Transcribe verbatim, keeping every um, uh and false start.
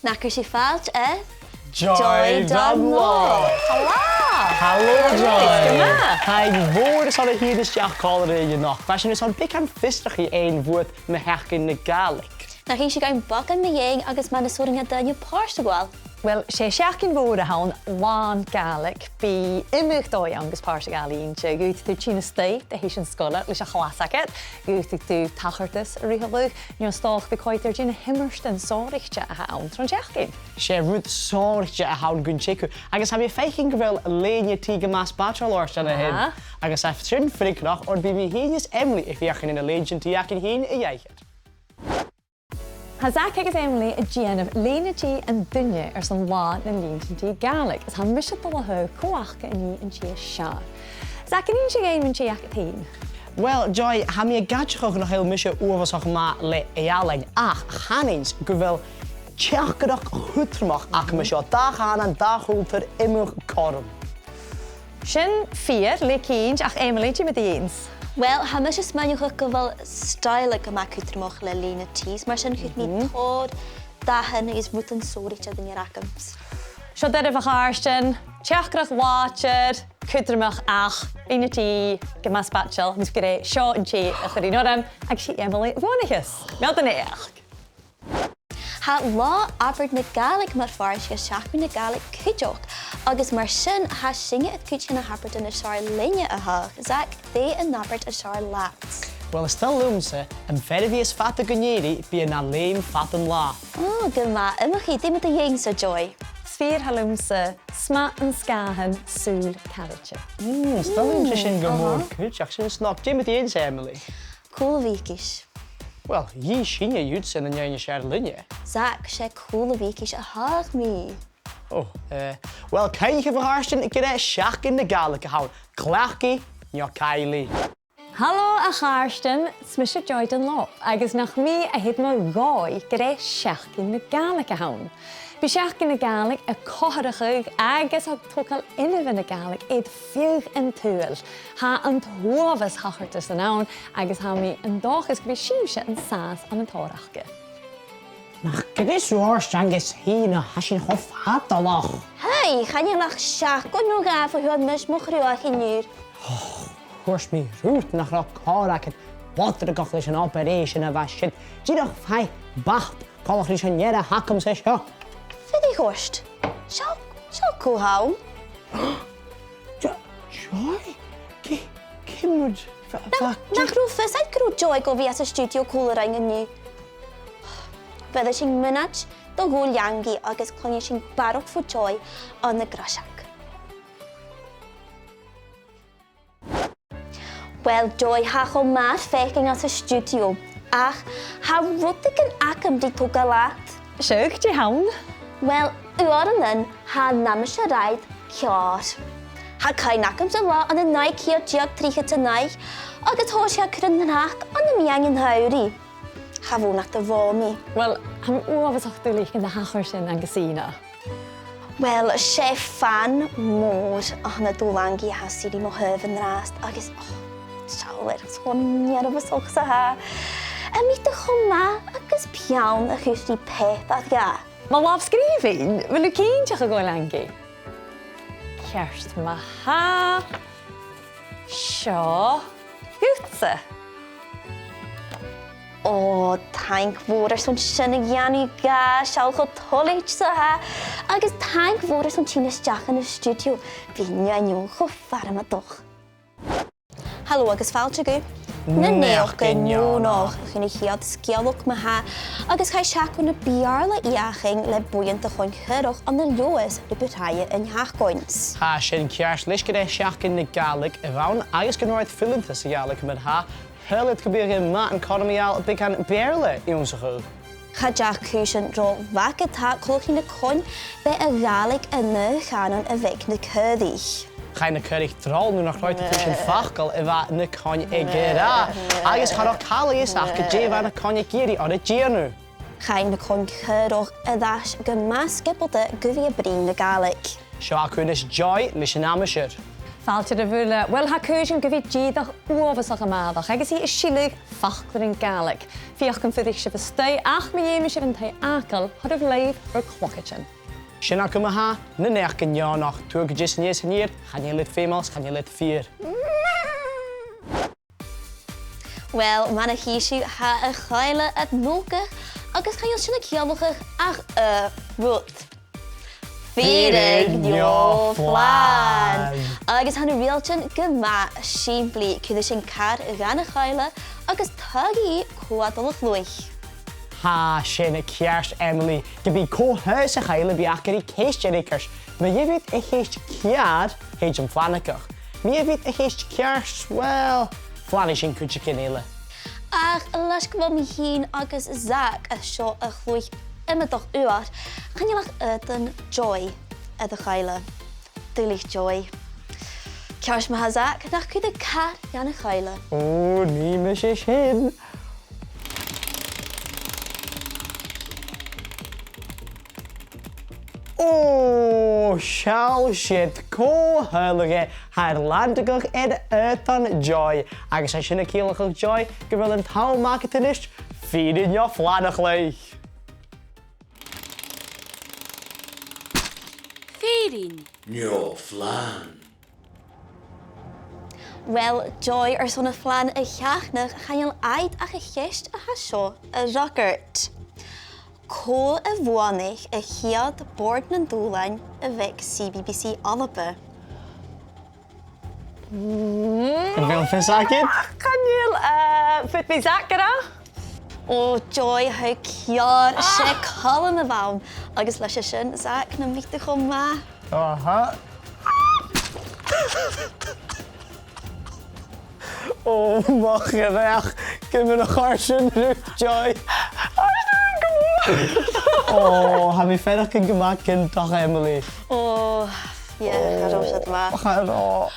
Nach cuir sibh fàilte air Joy Dunlop. Halò! Halò, Joy! Tha e mòr 's ann a thighinn a-steach còmhla rinn a-nochd. Bha sinn airson beagan fiosrachaidh fhaighinn bhuat mu Sheachdain na Gàidhlig. Nach inns thu dhuinn beagan mu dheidhinn agus mar a tha sònraichte do dhaoine pàirt a ghabhail? Uill, 's e seachdain mhòr a th' ann, làn Gàidhlig. Bidh iomadh dòigh ann gus pàirt a ghabhail innte. Dh'fhaodadh tu tighinn a-steach do thùs an sgoile leis a' chlas agad. Dh'fhaodadh tu tachartas a fhreagairt, no 's dòcha gu bheil cuid de na h-iomairtean sònraichte a th' ann tron t-seachdain. 'S e rud sònraichte a th' ann gun teagamh, agus tha mi a' faicinn gu bheil lèine-t gu math spaideil ort an sin. Agus tha sin freagarrach, oir bidh mi fhìn is Emily a' feuchainn na lèintean-t againn fhìn a dh'aithghearr. Tha Zach agus Emily a' dèanamh lèine-t an-diugh airson Là nan Lèintean-t Gàidhlig, is tha mise a' dol a thaghadh cò aca a nì an tè as fheàrr. Zach, an inns thu dhuinn mun tè agad fhèin? Uill, Joy, tha mi ag aideachadh nach eil mise uabhasach math le ealain, ach chanainn-sa gu bheil teachdaireachd chudromach agam an seo, dà chànan, dà chultar, iomadh cothrom. Sin fìor, le cinnt, ach Emily, dè mu do dheidhinn-sa? Uill, tha mise a' smaoineachadh gu bheil stoidhle gu math cudromach le lèine-t, mar sin chuir mi tòrr dathan agus rudan sònraichte air an earbsa. Seo doirbh, a chàirdean, teachdaireachd làidir, cudromach ach lèine-t gu math spaideil, agus gur e seo an tè a chuirinn orm, agus 's i Emily a bhuannaicheas. Meal do naidheachd. Tha Là Abairt na Gàidhlig mar phàirt de Sheachdain na Gàidhlig cuideachd, agus mar sin tha sinne a' cuideachadh na h-abairtean as fheàrr leinne a thaghadh. Zach, dè an abairt as fheàrr leat? Uill, is toil leamsa, am fear a bhios fada gun èirigh, bidh e na leum fad an latha. Ò, gu math iomchaidh, dè mu do dheidhinn-sa, Joy? 'S fìor thoil leamsa, 's math an sgàthan sùil caraide. Mm, is toil leamsa sin gu mòr cuideachd, sin snog. Dè mu do dheidhinn-sa, Emily? Cùl a' bhiathachais. Uill, dh'inns sinne dhutsa na nì as fheàrr leinne. Zach, 's e cùl a' bhiathachais a thaghadh mi. Ò, eh, uill, cuimhnichibh, a chàirdean, gur e Seachdain na Gàidhlig a th' ann. Cleachdaibh no caill i. Halò, a chàirdean, 's mise Joy Dunlop, agus nach mi a th' air mo dhòigh gur e Seachdain na Gàidhlig a th' ann. Bidh Seachdain na Gàidhlig a' comharrachadh agus a' togail inbhe na Gàidhlig air feadh an t-saoghail. Tha an t-uabhas thachartasan ann, agus tha mi an dòchas gum bi sibhse an sàs ann an tòrr aca. Nach greas thu ort, Angus, fhèin, tha sinn cho fadalach. Hey, chan eil ach seachdain no dhà bho thug mise mo chruach an-diugh. Och, thuirt mi riut nach robh còir agad bodraigeadh leis an operation a bha siud. Dìreach faigh bàta coltach ris an fhear a th' agamsa seo. Feumaidh ort. Seo, seo cò th' ann. Jo-, Joy? Ci-, ciamar a bha, nach robh fios agad gun robh Joy gu bhith anns an stiùidio còmhla rinn an-diugh? Bheir sinn mionaid do Dhòmhnall Lange agus cluinnidh sinn barrachd bho Joy ann an greiseag. Uill, Joy, tha e cho math faicinn anns an stiùidio, ach tha rudeigin agam ri togail leat. Seadh, dè th' ann? Uill, uaireannan tha an aimsir ceàrr. Tha cuimhne agamsa latha ann an naoi ceud deug trithead 's a naoi, agus thòisich e a' cur an t-sneachda ann am meadhan an t-samhraidh. Cha mhòr nach do mhothaich mi. Uill, tha mi uabhasach duilich gun do thachair sin, Angusina. Uill, 's e fan mòr a th' ann an Dòmhnall Lange a tha sìos ri mo thaobh an-dràsta agus, och, seall air cho nearbhasach 's a tha e. Am biodh e cho math agus peann a chur ri pàipear dha? Mo làmh-sgrìobhainn, a bheil thu cinnteach, a Dhòmhnaill Lange? Ceart ma-thà. Seo dhutsa. Ò, taing mhòr airson sin a dhèanamh, seall cho toilichte 's a tha e, agus taing mhòr airson tighinn a-steach dhan stiùidio, bidh e cho farmadach. Halò agus fàilte gu Na Naidheachdan Neònach, a' chiad sgeulachd ma-thà, agus chaidh seachdain na Beurla fheuchainn le buidheann de Choin Chearrach ann an Leòdhas le buaidh an t-seachdain. Tha sin ceart, leis gur e Seachdain na Gàidhlig a bh' ann agus gun robh iad fileanta sa Ghàidhlig mar-thà, shaoil iad gum biodh e math an cothrom a ghabhail beagan Beurla ionnsachadh. Cha deach cùisean ro mhath ge-tà, coltach ri na coin, b' e a' Ghàidhlig an aon chànan a bh' aig na caoraich. Chaidh na caoraich drol nuair nach robh iad a' tuigsinn facal a bha na coin ag ràdh, agus cha robh càil a dh'fhios aca dè bha na coin ag iarraidh orra dèanamh. Chaidh na Coin Chearrach air ais gu math sgiobalta gu bhith a' bruidhinn na Gàidhlig. Seo agaibh a-nis Joy leis an aimsir. Fàilte oirbh uile. Uill, tha cuimhne agam gu bhith dìreach uabhasach a-màireach agus i a' sileadh faclairean Gàidhlig. Feuch am fuirich sibh a-staigh, ach ma dh'fheumas sibh an taigh fhàgail, thoiribh leibh ur clogaidean. Sin agaibh ma-thà na naidheachdan neònach, tuigidh sibh a-nis an iar, chan eil iad feumail, chan eil iad fìor. Uill, mar a chì sibh, tha a' choille air nochdadh, agus chan eil sin a' ciallachadh ach aon rud. Fìrinn neo-phlana! Agus tha na riaghailtean gu math sìmplidh, cuiridh sinn car dhan a' choille agus tuigidh i cò tha dol a chluich. Tha sin ceart, Emily, ge b' e cò tha sa choille, bidh againn ri ceist air choreigin. Ma gheibh iad a' cheist ceàrr, thèid am plana aca. Ma gheibh iad a' cheist cheart, uill, phlanaidh sinn cuideigin eile. Ach leis gu bheil mi fhìn agus Zach an seo a' cluich iomadach uair, chan eil ach aodann Joy air a' choille. Duilich Joy. Ceart ma-thà, Zach, nach cuir thu car dhan a' choille. Ò, nì mise sin. Ò, seall siud, cò shaoileadh e, tha e air landagadh air aodann Joy, agus tha sin a' ciallachadh, Joy, gu bheil an t-àm agad a-nis fìrinn neo-phlana a chluich. Fìrinn neo-phlana. Uill, Joy, airson am plana a sheachnadh, chan eil agad ach a' cheist a tha seo a fhreagairt. Cò a bhuannaich a' chiad Bòrd nan Dùbhlan a bh' aig C B B C Alba? A bheil fios agad? Chan eil, eh, faodaidh mi Zach a ràdh. Ò, Joy, tha thu ceàrr, 's e Calum a bh' ann. Agus leis a sin, Zach, nam biodh tu cho math. Aha. Ò, mo chreach, ciamar a chòrd sin riut, Joy? Ò, tha mi a' faireachdainn gu math ciontach, Emily. Ò, yeah, cha robh sin math. Cha robh.